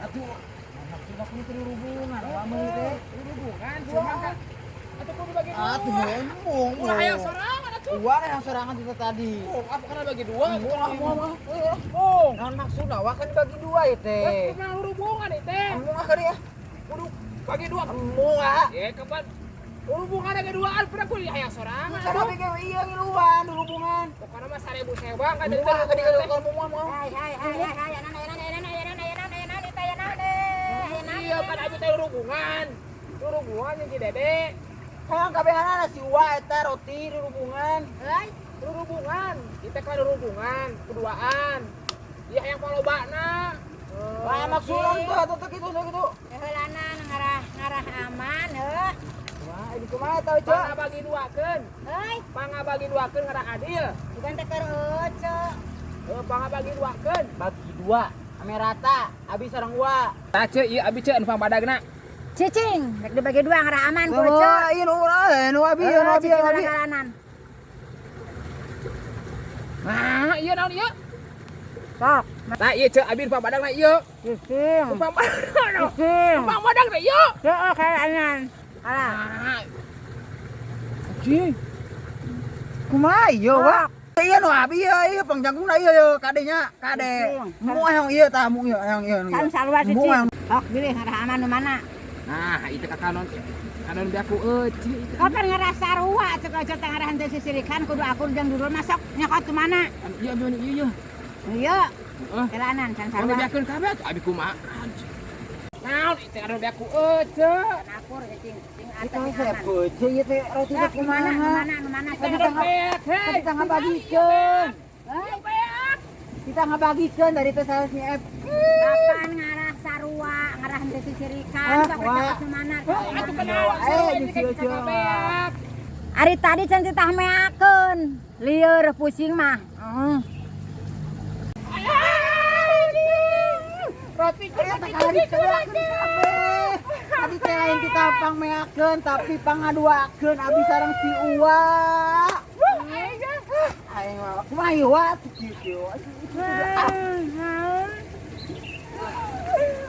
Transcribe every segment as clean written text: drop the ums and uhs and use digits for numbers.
Atuh, maksudna kudu hubungan, wa meuli teh. Hubungan cuma kan atuh kudu bagi dua. Atuh embung. Ulah hayang sorangan atuh. Uang yang sorangan itu tadi. Oh, apa karena bagi dua? Embung ah, moal mah. Oh, Naon maksudna wa kan bagi dua ya teh. kudu hubungan ieu teh. Embung ah kali ya. Kudu bagi dua. Embung ah. Ya kapan hubungan ada duaan pernah kuliah hayang sorangan. Sana bagi iya ngiluan hubungan. Pokoknya mah 1000 sewang kan Embung ah kali kalau embung mah. Hai hai hai hai hai, aya naon, aya naon, aya naon, aya naon, aya naon, aya naon, aya naon, aya naon. Iya kan abi teh hubungan. Hubungan jeung si Dede. Hayang kabehanana si Uwa eta roti hubungan. Heuy, Hubungan. Kita kan hubungan keduaan. Iya yang palobana. Wah maksudna tuh atuh teh kitu teh kitu. Heulana ngarah ngarah aman heuh. Wah, ini kumaha tah Cok? Pangga bagi duakeun. Heuy, Pangga bagi duakeun ngarah adil. bukan teh keur euceu. Heuh, pangga bagi duakeun. Bagi dua, ame rata, abi sareng Uwa. Tah ceu ieu abi ceu anu pangpadagna. Cicing, rek dibagi dua ngarah aman ku euceu. Wah, ieu nu urang, nu abi, nu abi, Cicing nu abi. galagalan. Nah, ieu naon ieu? Sok, Nah, ieu ceu abi nu pangpadagna ieu. cicing. Nu pangpadagna. Cicing. Nu pangpadagna ieu. Heeh, kayaknya. Alah. Nah. Anjing. Kumaha ieu, Wak? Iya nu abi ieu, ieu pangjangkungna ieu ieu kadenya, kade. Mu hayang ieu tah, mu ieu hayang ieu. Kan sarua Mu cicing. hayang. Sok bilih ngarah aman nu mana? Nah, itu kakanon kanon biaku euci. Kapan ngarah sarua cek aja teh ngarah henteu sisirikan kudu akur jeung dulur masuk nyokot ke mana? Ieu abi ieu ieu. Iya, Heeh. kelanan can Kalau sarua. biakeun kabeh atuh abi kumaha? Naon itu anu biaku euce. Akur cicing, cing Kita atep sing saya aman. beuce ieu teh roti teh Sok, nu mana, nu kumaha? mana, nu mana? Kita Sok. Beak, hei. Kita ngabagikeun. Heuy, Beak. Kita ngabagikeun dari teh sanes ni F. kapan ngarah sarua, ngarah henteu sisirikan, Ah, sok wah. nyokot nu mana? Atuh kenal. Eh, di si Euce. Beak. Ari tadi can titah meakeun. Lieur pusing mah. Heeh. Roti Ayo tak kali kabeh. Tadi teh lain kita pang meakeun tapi pangaduakeun abi sareng si Uwa. Aing mah kumaha ieu wa tuh kieu. Ah,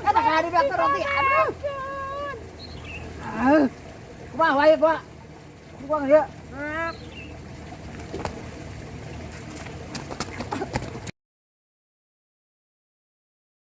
eta kali beak roti. Aduh. Ah. Kumaha wae, Pak? Kumaha ieu?